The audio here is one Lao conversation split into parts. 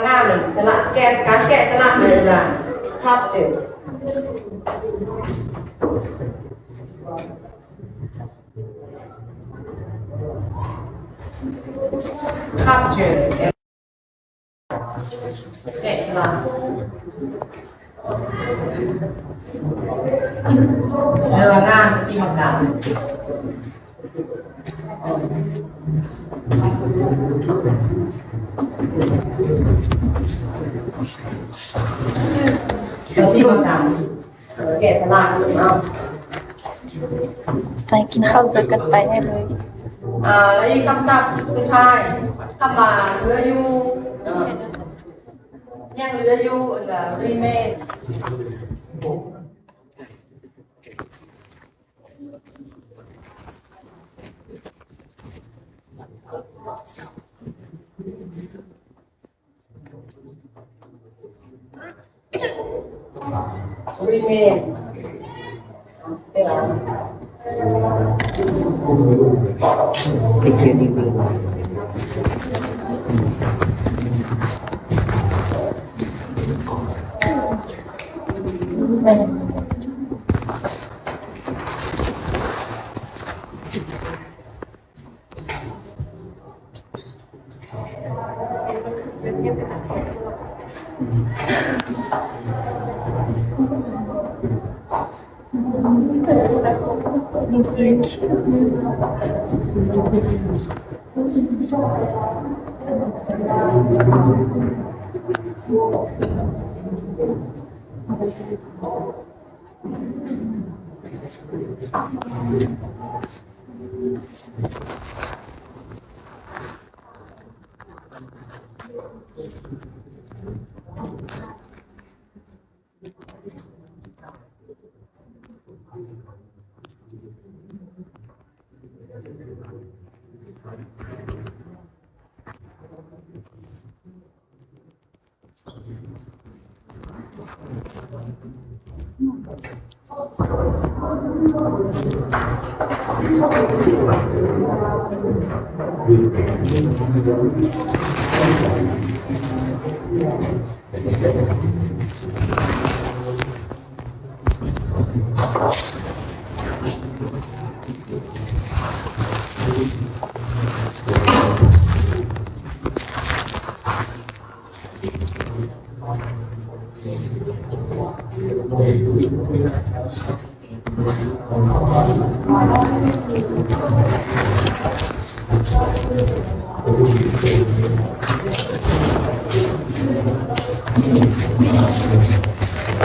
ງານສະຫຼະ ແກະ ການແກະສະຫຼັກເປັນ sculpture sculpture ແກະສະຫຼັກ ເນື້ອງານທີ່ມັນດຳ ທີ່ມັນດຳ ແກະສະຫຼັກເນາະ ໃສ່ກິນເຂົ້າໃສ່ກັນໄປໄດ້ເລີຍ. ອ່າ ແລ້ວອີກຄຳສັບສຸດທ້າຍ ຄຳວ່າເຫຼືອຢູ່ ເອີ ຍັງເຫຼືອຢູ່ remain.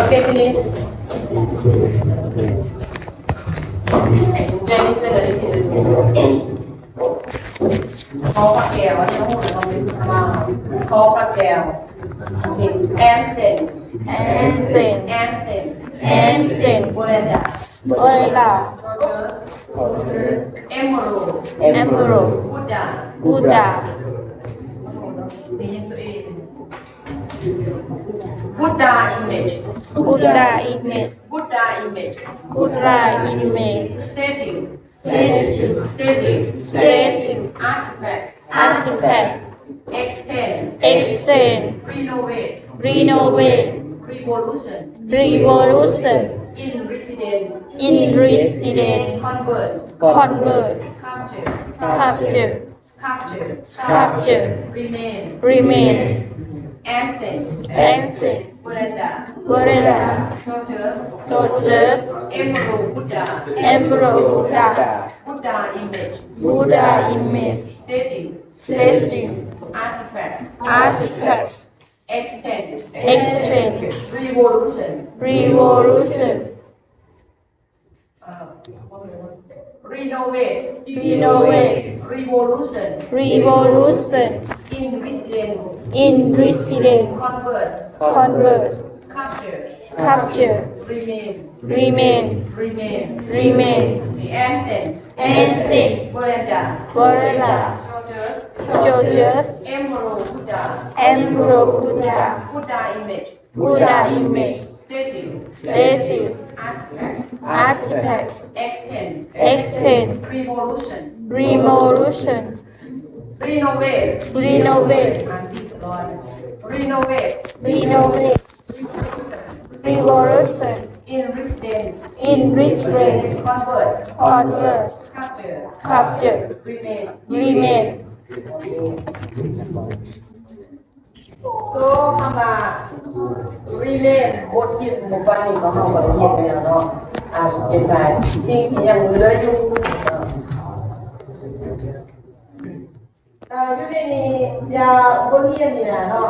Okay, finish. Then you say that it is. ຂໍພະແກ້ວ ຂໍພະແກ້ວ ແອນເຊັນ ແອນເຊັນ ແອນເຊັນ ແອນເຊັນ ໂບເຣນດາ ໂບເຣນດາ ເອເມີຣັລ ເອເມີຣັລ ບຸດດາ ບຸດດາ Buddha image. Buddha image. Buddha image. Buddha image. Statue. Statue. Statue. Statue. Artifacts. Artifacts. Extend. Extend. Renovate. Renovate. Revolution. Revolution. In residence. In residence. Convert. Convert. Sculpture. Sculpture. Sculpture. Sculpture. Remain. Remain. Ancient. Ancient. Veranda. Veranda. Tortoise. Tortoise. Emerald Buddha. Emerald Buddha. Buddha image. Buddha image. Statue. Statue. Artifacts. Artifacts. Extend. Extend. Revolution. Revolution. Renovate. Renovate. Revolution. Revolution. In residence. In residence. Convert. Convert. Sculpture. Sculpture. Remain. Remain. Remain. Remain. The ancient. Ancient. Veranda. Veranda. Tortoise. Tortoise. Emerald Buddha. Emerald Buddha. Buddha image. Buddha image. Statue. Statue. Artifacts. Artifacts. Extend. Extend. Revolution. Revolution. Renovate. Renovate. ອ່ານຜິດ ລອຍ ໂທ Renovate. Renovate. Revolution. Enrich them. Enrich them. Convert. Convert. Capture. Capture. Remain. Remain. ໂຕຄຳວ່າ remain ບົດຮຽນມື້ວານນີ້ຂອງເຮົາກໍໄດ້ຮຽນໄປແລ້ວເນາະ ອາ ເປັນໄປສິ່ງທີ່ຍັງເຫຼືອຢູ່ ອາ ຢູ່ໃນນີ້ ຢ່າ ບົດຮຽນນີ້ນະເນາະ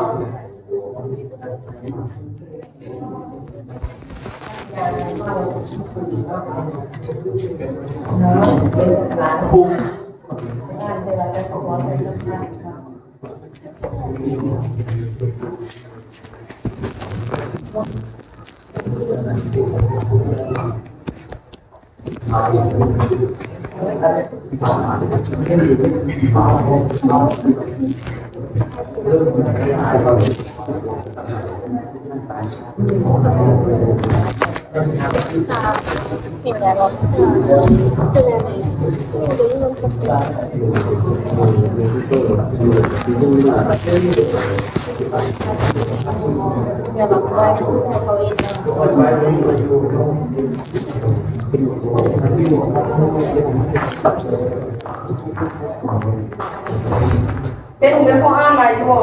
ເປັນຈັ່ງໃດ ພໍອ່ານໄດ້ຢູ່ບໍ່?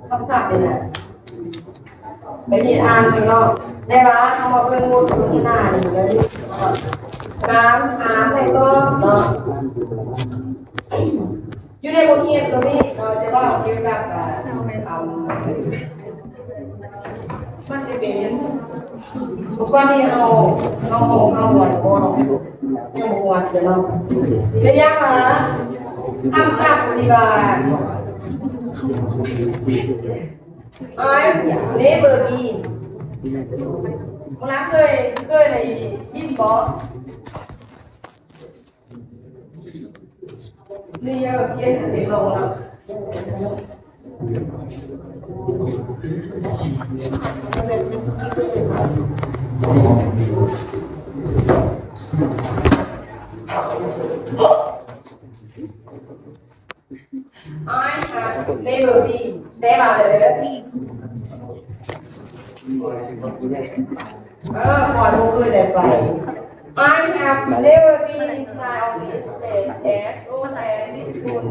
ຄຳສັບນີ້ນະ ໄປເຮັດອ່ານເບິ່ງເນາະ ແຕ່ວ່າເຮົາມາເບິ່ງບົດສົນທະນານີ້ ການຖາມ ແລະ ຕອບເນາະ ຢູ່ໃນບົດຮຽນຕົວນີ້ເນາະ ຈະເວົ້າກ່ຽວກັບ ອາ ອາ ມັນຈະເປັນ ກ່ອນທີ່ເຮົາ ເຮົາ ເຮົາ ເຮົາຮອດບໍ່ເນາະ ຍັງບໍ່ຮອດເນາະ ແຕ່ຢ່າງວ່າ ຄຳສັບທີ່ວ່າ I've never been ເວລາເຄີຍ ເຄີຍໄດ້ຍິນບໍ່? ນີ້ເອີ ຂຽນໃຫ້ເດັກນ້ອງເນາະ I have never been ແປວ່າເດີ ເອີ ຂ້ອຍບໍ່ເຄີຍໄດ້ໄປ I have never been inside of this place as old and beautiful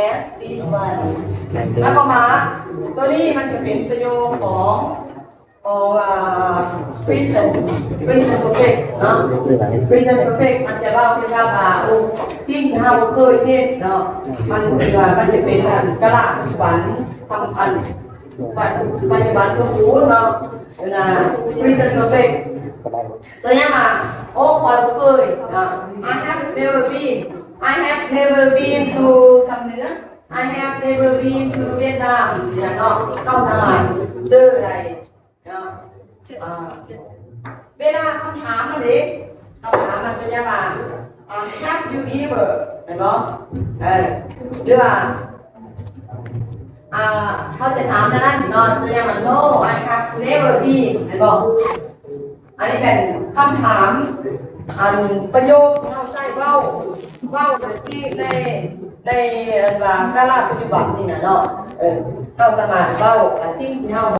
as this one ໝາຍຄວາມວ່າ ຕົວນີ້ມັນຈະເປັນປະໂຫຍກຂອງ ຂອງ ອ່າ present present perfect ເນາະ present perfect ມັນຈະເວົ້າເຖິງວ່າ ໂອ້ ສິ່ງທີ່ເຮົາເຄີຍເຮັດເນາະ ມັນ ມັນຈະເປັນ ອັນ ກາລະປັດຈຸບັນ ທຳ ອັນ ປັດຈຸບັນສົມບູນເນາະ ເວລາ present perfect ຕົວຢ່າງວ່າ ໂອ້ ຂ້ອຍບໍ່ເຄີຍເນາະ I have never been I have never been to ຊຳເໜືອ I have never been to Vietnam ເນາະ ເຮົາສາມາດເຈີໄດ້ ເນາະ ອ່າ ເວລາຄຳຖາມມັນເດ້ ຄຳຖາມມັນເປັນຫຍັງວ່າ ອ່າ Have you ever ແມ່ນບໍ່? ເອີ ຫຼືວ່າ ອ່າ ເຂົາຈະຖາມແນວນັ້ນເນາະ ຕົວຢ່າງວ່າ No, I have never been ແມ່ນບໍ່? ອັນນີ້ແມ່ນຄຳຖາມ ອັນປະໂຫຍກທີ່ເຮົາໃຊ້ເວົ້າ ເວົ້າໃນທີ່ ໃນ ໃນ ອັນວ່າກາລະປັດຈຸບັນນີ້ນະເນາະ ເອີ ເຮົາສາມາດເວົ້າ ອ່າ ສິ່ງທີ່ເຮົາ